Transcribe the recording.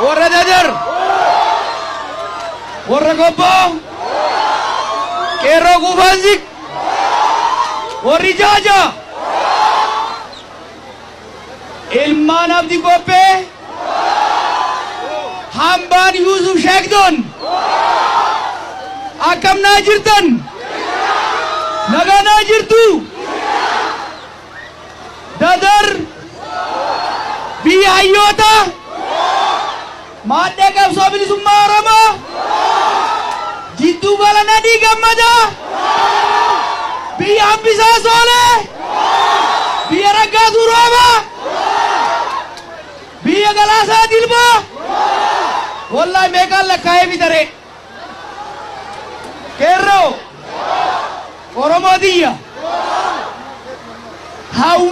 Warra Dadar, warra Gobboo, qeerroo Guufaanzik, warri Jaaja, ilmaan Abdi Qophee, hambaan Yuusuf Sheekdoon, akkam naa jirtan? Nagaa naa jirtu? Dadar biyya hayyoota, maadhee qabsoo bilisummaa Oromoo, jidduu gala Nadhii Gammadaa, biyya Hambisaa Soolee, biyya Raggaasuu Roobaa, biyya Galaasaa Dilbaa. Wallahi meeqaan lakkaa'ee fitaree? Qeerroo Oromoo tiyya, hawwi